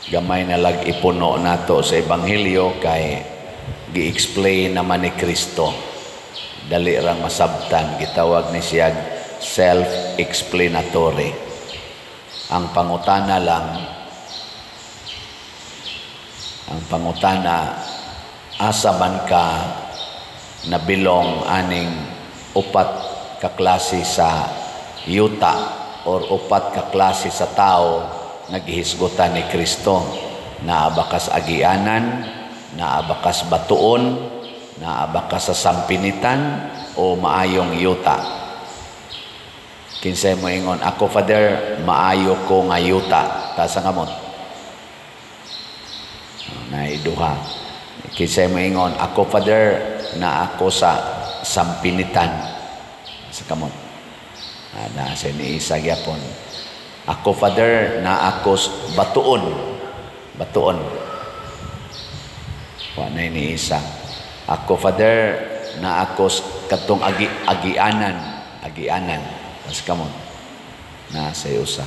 Gamay na lag ipuno nato sa Ebanghelyo kay gi-explain naman ni Kristo. Dali rang masabtan, gitawag ni siya self-explanatory. Ang pangutana lang, ang pangutana, asa man ka nabilong aning upat ka klase sa yuta or upat ka klase sa tao nga gihisgutan ni Kristo? Naa ba kas agianan, naa ba kas batuon, naa ba ka sa sampinitan o maayong yuta? Kinsay moingon, "Ako, Father, maayo ko nga yuta"? Taas ang kamot. Naay duha. Kinsay moingon, "Ako, Father, na ako sa sampinitan"? Sa kamot. Na sa ni isa gyapon. "Ako, Father, na ako batuon." Batuon. Wa na ni isa. "Ako, Father, na ako katong agianan, agianan." Taas kamot. Na sa usa.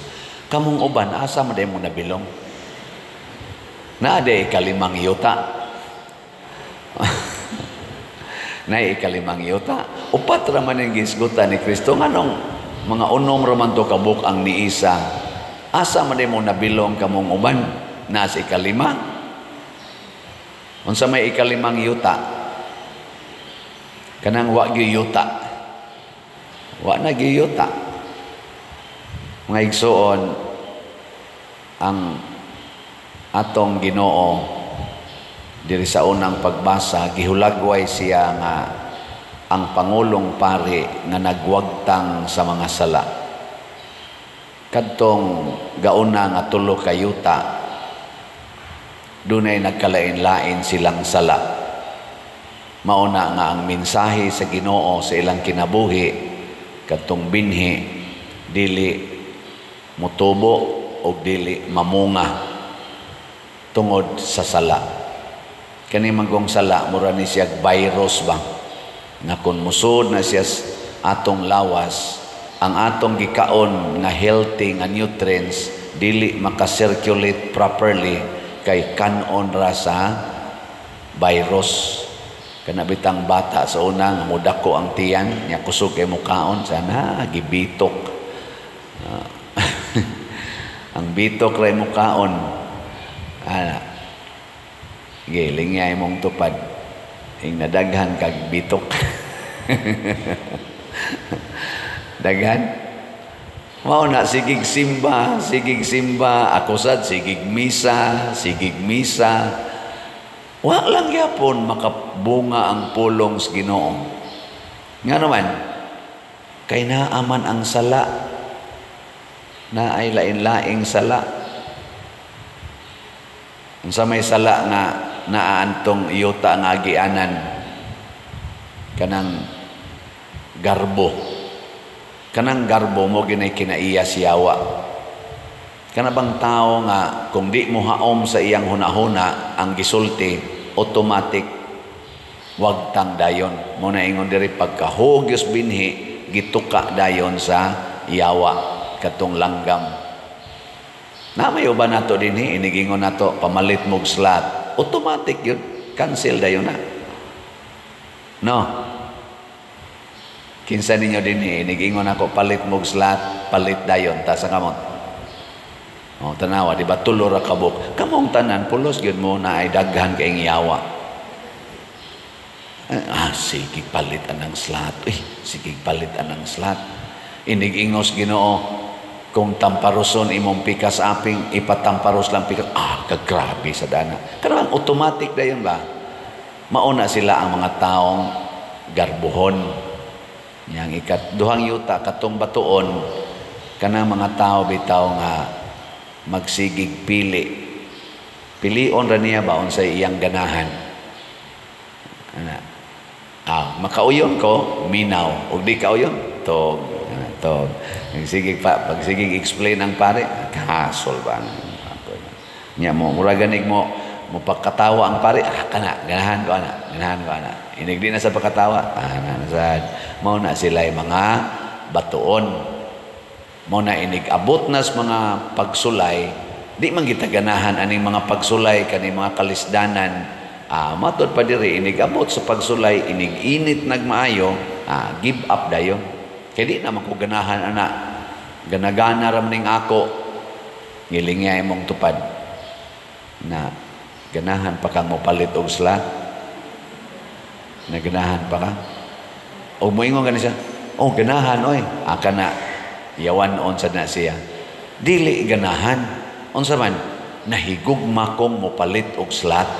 Kamong uban, asa man mo nabilong? Naa diay ikalimang yuta? Na ikalimang yuta? Upat ra man ang gisgutan ni Kristo. Nganong mga unom ra man to kabuk ang niisa? Asa man mo nabilong kamong uban? Nasa ikalima? Unsa may ikalimang yuta? Kanang wa gyud yuta. Wa na gyud yuta. Mga igsuon, ang atong Ginoo diri sa unang pagbasa, gihulagway siya nga ang pangulong pari nga nagwagtang sa mga sala. Kadtong gauna nga tulo ka yuta, dunay nagkalain-lain silang sala. Mauna nga ang mensahe sa Ginoo sa ilang kinabuhi, kadtong binhi, dili mutubo o dili mamunga tungod sa sala. Kani manggong sala, mura ni siya virus ba? Nga kung musod na siya atong lawas, ang atong gikaon nga healthy nga nutrients dili makasirculate properly kay kanon ra sa virus. Kana bitang bata sa una nga mudako ang tiyan, nya kusog kay mukaon, sana gibitok. Ang bitok ra mukaon. Ana. Giling nga imong tupad. Ing nadaghan kag bitok. Daghan. Mao na sigig simba, sigig simba, ako sad sigig misa, sigig misa. Wa lang gyapon makabunga ang pulong sa Ginoo. Nga naman, kay naaman ang sala, naay lain-laing sala. Unsa may sala nga naantong yuta nga agianan? Kanang garbo. Kanang garbo mo ginay kinaiya siyawa. Kana bang tao nga kung di mo haom sa iyang hunahuna ang gisulti, automatic wagtang dayon. Mo na ingon diri, pagkahugyos binhi, gituka dayon sa yawa katong langgam. Na may uban nato dinhi, inigingon nato, "Pamalit mog slot," automatic yun, cancel dayon na. No? Kinsa ninyo dinhi, inigingon ako, "Palit mog slot," palit dayon? Taas ang kamot. Oh, tanawa, di ba, tulo ra kabuk. Kamong tanan, pulos gyud mo na ay daghan kay yawa. Ah, sige, palit anang slot. Eh, sige, palit anang slot. Inig-ingos Ginoo, kung tamparoson imong pikas aping, ipatamparos lang pikas. Ah, kagrabe sa dana. Kanang automatic dayon ba? Mauna sila ang mga taong garbuhon. Yang ikat duhang yuta, katong batuon, kanang mga tao bitaw nga magsigig pili. Pilion ra niya ba unsay iyang ganahan. Ana. Ah, makauyon ko, minaw. Ug di kauyon, tog. Ana, tog. Sige pa, pag sige explain ang pare, kasol ba? Nya mo, mura ganig mo, mo pagkatawa ang pare, ah, kana, ganahan ko ana, ganahan ko ana. Inig di na sa pagkatawa, ah, na, sad. Mao na sila mga batuon. Mao na inig abot na sa mga pagsulay, Di man kita ganahan aning mga pagsulay kaning mga kalisdanan. Matod pa diri, inig abot sa pagsulay, inig init nagmaayo, give up dayon. Kay di naman ko ganahan ana. Ganagana ra ning ako. Ngilingya imong tupad. Na ganahan pa kang mopalit og slot. Na ganahan pa ka. O moingon gani siya, "Oh, ganahan oy." Aka na yawan on sad na siya. Dili ganahan. Unsa man nahigugma kong mopalit og slot.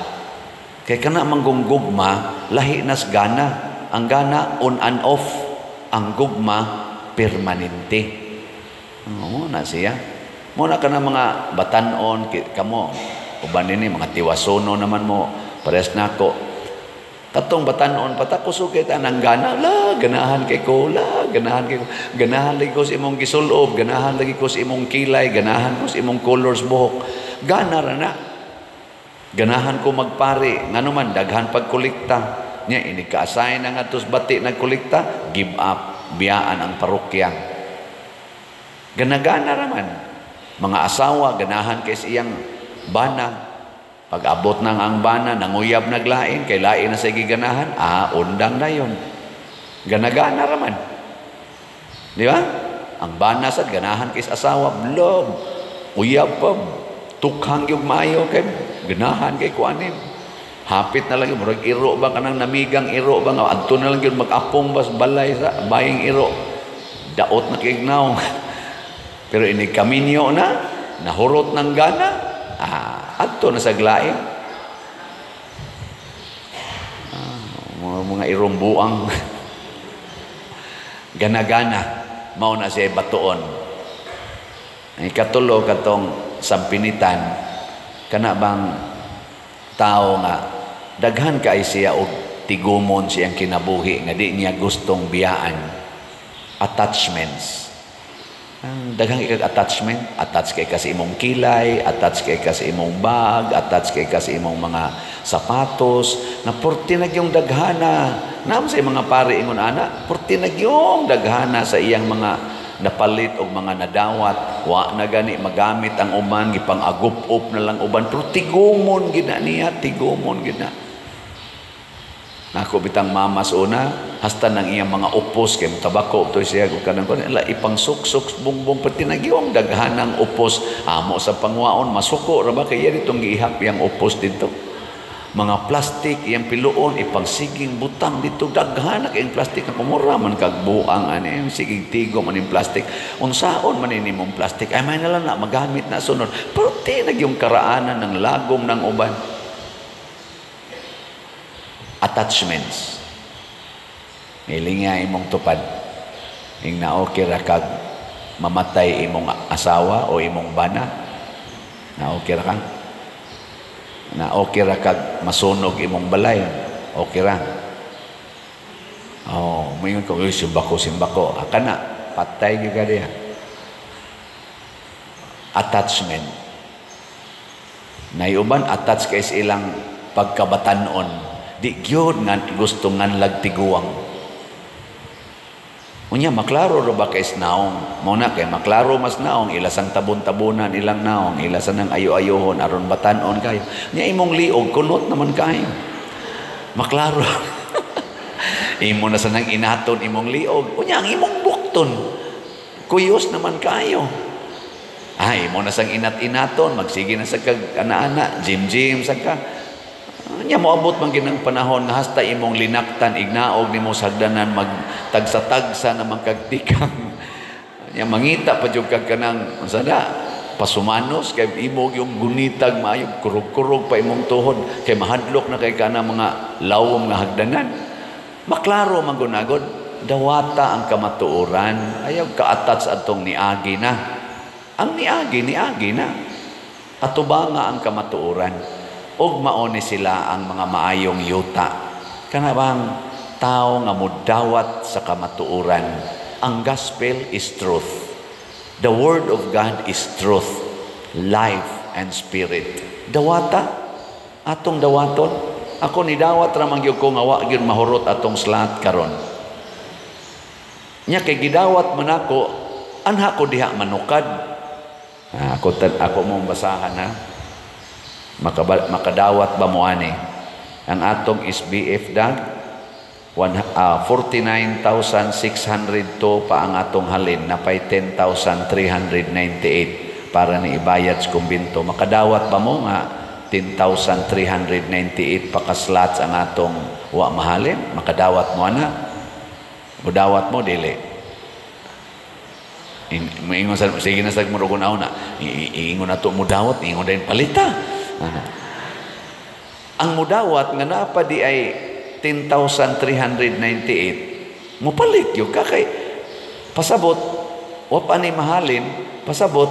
Kay kana manggong gugma lahi nas gana. Ang gana on and off, ang gugma permanente. Oo na siya. Mo na kana mga batan-on kamo uban nini mga tiwasono naman mo pares nako. Katong batan-on pa ta kusog kay tanang gana, la ganahan kay ko, la ganahan kay ko, ganahan lagi ko sa imong gisulob, ganahan lagi ko sa imong kilay, ganahan ko sa imong colors buhok. Gana ra na. Ganahan ko magpari, ngano man daghan pagkolekta. Nya ini ka-assign na nga tos bati nagkolekta, give up, biyaan ang parokya. Ganagana ra man. Mga asawa ganahan kay sa iyang bana. Pag-abot nang ang bana, nanguyab naglain, kay lain na sa giganahan, undang na yun. Ganagana raman. Di ba? Ang bana sad, ganahan kay sa asawa, blog, uyab pa, tukhang yung maayo, kay ganahan kay kuanin. Hapit na lang yun, murag iro ba kanang namigang iro ba, nga adto na lang yun, mag-apong bas balay sa baying iro. Daot na kignaw. Pero ini kaminyo na, nahurot ng gana, adto na sa glain. Mga irong buang. Gana-gana, mao na siya batuon. Ang ikatulo katong sampinitan, kana bang tao nga daghan kay siya og tigumon siyang kinabuhi nga di niya gustong biyaan. Attachments. Ang daghang ikag attachment, attach kay ka sa imong kilay, attach kay ka sa imong bag, attach kay ka sa imong mga sapatos, na purti na yung daghana. Naam sa mga pare ingon ana, purti na yung daghana sa iyang mga napalit og mga nadawat, wa na gani magamit ang uban, gipang agup-up na lang uban, pero tigumon gid na niya, tigumon gid na. Nako bitang mamas una, hasta nang iyang mga upos kay tabako to siya ug kanang kuan ila ipangsuksok bungbong pati nagyong daghanang upos amo sa pangwaon masuko ra ba kay iya ditong giihap iyang upos dito. Mga plastic iyang piluon ipangsiging butang dito daghan na kayong plastic na kumura man kag buang ani siging tigo man ning plastic unsaon man ini mong plastic ay may na lang na magamit na sunod pero ti nagyong karaanan ng lagom ng uban. Attachments. Ngilinga imong tupad. Ing naokay ra kag mamatay imong asawa o imong bana. Naokay ra ka. Naokay ra kag masunog imong balay. Okay ra. Oh, moingon ko, "Uy, simbako, simbako." Aka na, patay gyud ka diha. Attachment. Naiuban attach kay sa ilang pagkabatanon. Di gyud nga gusto nganlag tiguang. Unya maklaro ra ba kay naong? Mao na kay maklaro mas naong ilasang tabon-tabonan ilang naong, ilasan ng ayo-ayohon aron batan-on kayo. Nya imong liog kunot naman kayo. Maklaro. Imo na sanang inaton imong liog. Unya ang imong bukton kuyos naman kayo. Ay, imo na sang inat-inaton, magsige na sa kag ana-ana, gym-gym sa ka. Nya moabot man ginang panahon nga hasta imong linaktan ignaog nimo sa hagdanan magtagsa-tagsa na magkagtikang. Nya mangita pa jud kag kanang unsa na pasumanos kay imo yung gunitag maayo kurog-kurog pa imong tuhod kay mahadlok na kay kana mga lawom nga hagdanan. Maklaro man gunagod dawata ang kamatuoran, ayaw ka-attach atong niagi na. Ang niagi niagi na. Atubanga ang kamatuoran. Og mao ni sila ang mga maayong yuta. Kana bang tao nga mudawat sa kamatuoran. Ang gospel is truth. The word of God is truth, life and spirit. Dawata atong dawaton. Ako ni dawat ra man gyud ko nga wa gyud mahurot atong slot karon. Nya kay gidawat man ako, anha ko diha manukad. Ah, ako mong basahan ha. Makadawat ba mo ani? Ang atong SBF dag 49,602 pa ang atong halin, napay 10,398 para ni ibayad sa kumbinto. Makadawat ba mo nga 10,398 pa ka slots ang atong wa mahalin? Makadawat mo ana? Mudawat mo dili? Moingon sa sige na sa murugon na. Iingon na to mudawat, ingon din palita. Ana. Ang mudawat nga naa pa di ay 10,398, mupalit yun ka kay pasabot wa pa ni mahalin, pasabot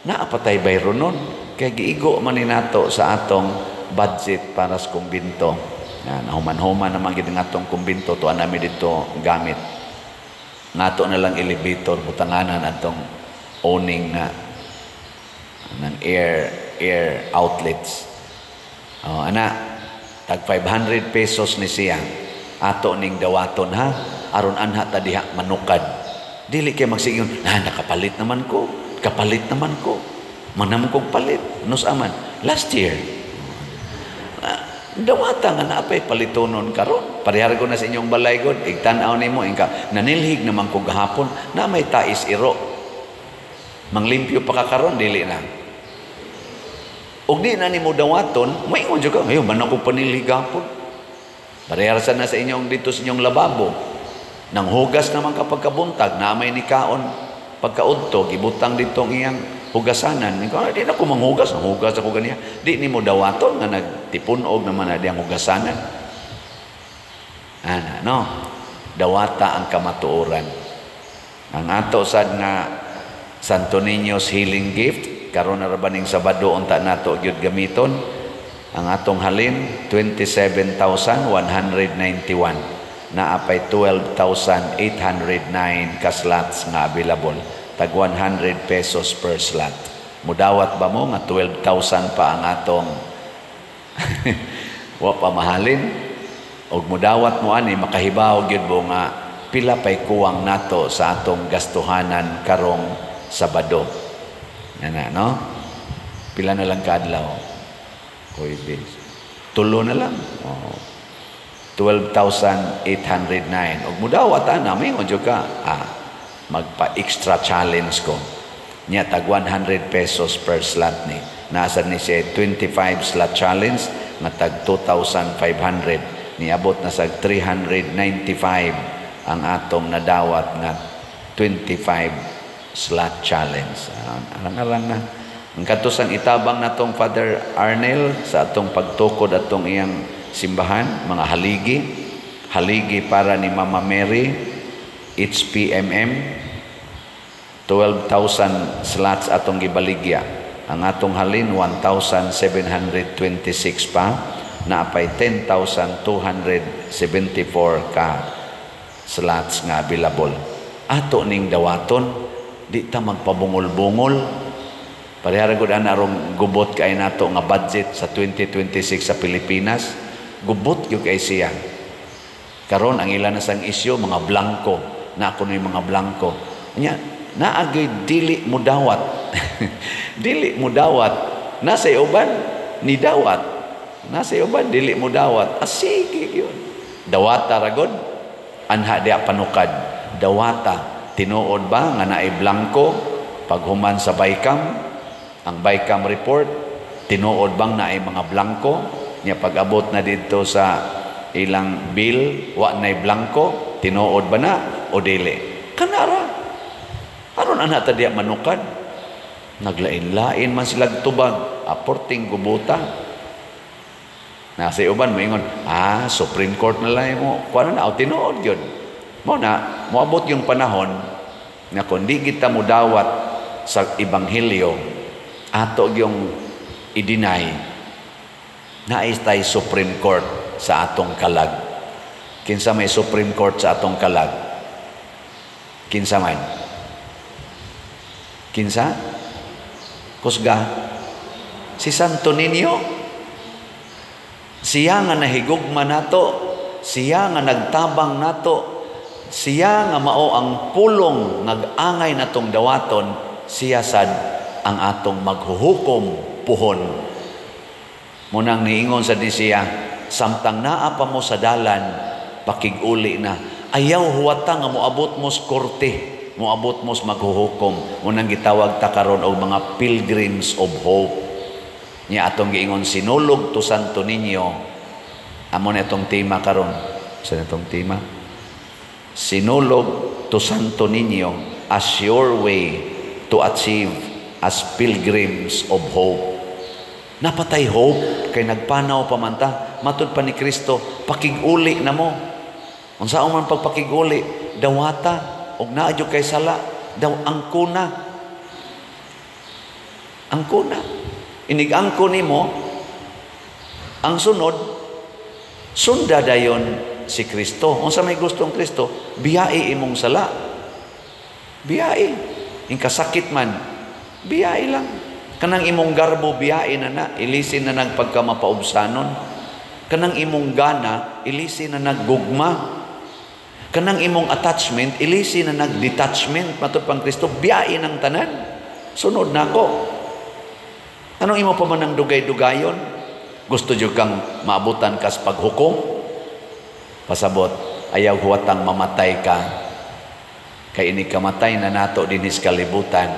naa pa tay bayro nun kay giigo man ni nato sa atong budget para sa kumbinto. Yan, human-human naman gid ang atong kumbinto, tuan nami dito gamit. Nato na lang elevator, butanganan atong owning na ng air outlets. Oh, ana, tag 500 pesos ni siya. Ato ning dawaton ha, aron anha ta diha manukad. Dili kay magsigon, na nakapalit naman ko, kapalit naman ko. Manam kong palit, nus aman last year. Dawata nga naapay palitonon karon. Parehar ko na sa inyong balay god, igtan-aw nimo ingka nanilhig naman ko gahapon na may tais iro. Manglimpyo pa ka karon, dili na. Ug di na nimo dawaton, maingon jud ka, ayo man ako panilhig gahapon. Parehar sa na sa inyong dito sa inyong lababo. Nang hugas naman kapag kabuntag, na may nikaon pagkaudto, gibutang dito ang iyang hugasanan. Ikaw, di na ako manghugas, nanghugas ako ganiya. Di nimo dawaton nga nagtipun-og naman na diyang hugasanan. Ana, no? Dawata ang kamatuoran. Ang ato sad nga Santo Niño's Healing Gift, karon na ra ba ning Sabado unta nato gyud gamiton. Ang atong halin 27,191. Naapay 12,809 ka slots nga available. Tag 100 pesos per slot. Mudawat ba mo nga 12,000 pa ang atong wa pa mahalin? Og mudawat mo ani, makahibaw gyud mo nga pila pay kuwang nato sa atong gastuhanan karong Sabado. Ana, no? Pila na lang kaadlaw? Huwebes. Tulo na lang. Oh. 12,809. Og mudawat ana, mingon jud ka, magpa-extra challenge ko. Nya tag 100 pesos per slot ni. Nasa ni siya 25 slot challenge nga tag 2,500. Niabot na sa 395 ang atong nadawat nga 25 slot challenge. Arang-arang na. Ang katusang itabang natong Father Arnel sa atong pagtukod atong iyang simbahan, mga haligi. Haligi para ni Mama Mary, HPMM, 12,000 slots atong gibaligya. Ang atong halin, 1,726 pa, naapay 10,274 ka slots nga available. Ato ning dawaton, di ta magpabungol-bungol. Parehara gud ana arong gubot kay nato nga budget sa 2026 sa Pilipinas. Gubot gyud kay siya. Karon ang ila na sang isyu mga blanko, na ako ni mga blanko. Nya naagay dili mudawat. Dili mudawat. Nasa uban ni dawat. Nasa uban dili mudawat. Sige gyud. Dawata ra gud. Anha diha panukad. Dawata tinuod ba nga naay blanko paghuman sa BICAM? Ang BICAM report, tinuod bang naay mga blanko? Nya pag-abot na didto sa ilang bill, wa nay blanko, tinuod ba na o dili? Kanara. Aron ana ta diya manukad. Naglain-lain man sila tubag, aporting gubuta. Nasa uban moingon, Supreme Court na lang mo. Kuan na, o tinuod gyud. Mo na moabot yung panahon nga kun di kita mudawat sa ebanghelyo, ato yung i-deny, naay tay Supreme Court sa atong kalag. Kinsa may Supreme Court sa atong kalag? Kinsa man? Kinsa? Kusga? Si Santo Niño? Siya nga nahigugma nato, siya nga nagtabang nato, siya nga mao ang pulong nag-angay natong dawaton, siya sad ang atong maghuhukom puhon. Munang niingon sa di siya, samtang naa pa mo sa dalan, pakig-uli na. Ayaw huwata nga moabot mo sa korte, moabot mo sa maghuhukom. Munang gitawag ta karon og mga pilgrims of hope. Nya atong giingon Sinulog to Santo Niño. Amo na itong tema karon. Sa itong tema? Sinulog to Santo Niño as your way to achieve as pilgrims of hope. Napatay hope kay nagpanaw pa man ta. Matud pa ni Kristo, pakig-uli na mo. Unsa man pagpakig-uli? Dawata og naa jud kay sala, daw angkona. Angkona. Inig angko nimo ang sunod, sunda dayon si Kristo. Unsa may gustong Kristo? Biyai imong sala. Biyai. Ing kasakit man, biyai lang. Kanang imong garbo, biyai na na, ilisin na nagpagkamapaubsanon. Kanang imong gana, ilisin na naggugma. Kanang imong attachment, ilisin na nag-detachment. Matud pang Kristo, biyai ng tanan. Sunod na ako. Anong imo pa man ang dugay-dugayon? Gusto jud kang maabutan kas paghukom? Pasabot, ayaw huwatang mamatay ka. Kay ini kamatay na nato dinhis kalibutan.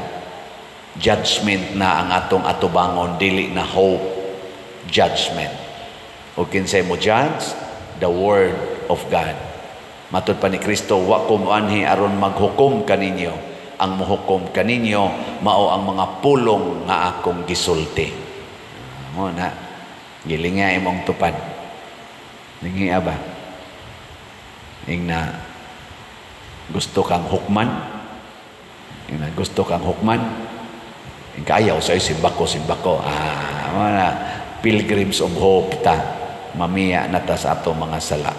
Judgment na ang atong atubangon, dili na hope, judgment. O kinsay mo judge? The word of God. Matud pa ni Kristo, wa ko moanhi aron maghukom kaninyo. Ang mohukom kaninyo mao ang mga pulong nga akong gisulti. Mo na gilinga imong tupad. Lingia ba? Ingna gusto kang hukman? Ingna gusto kang hukman? Ing kaayaw sa simbako, simbako. Ah, mo na pilgrims of hope ta. Mamiya na ta sa ato mga sala.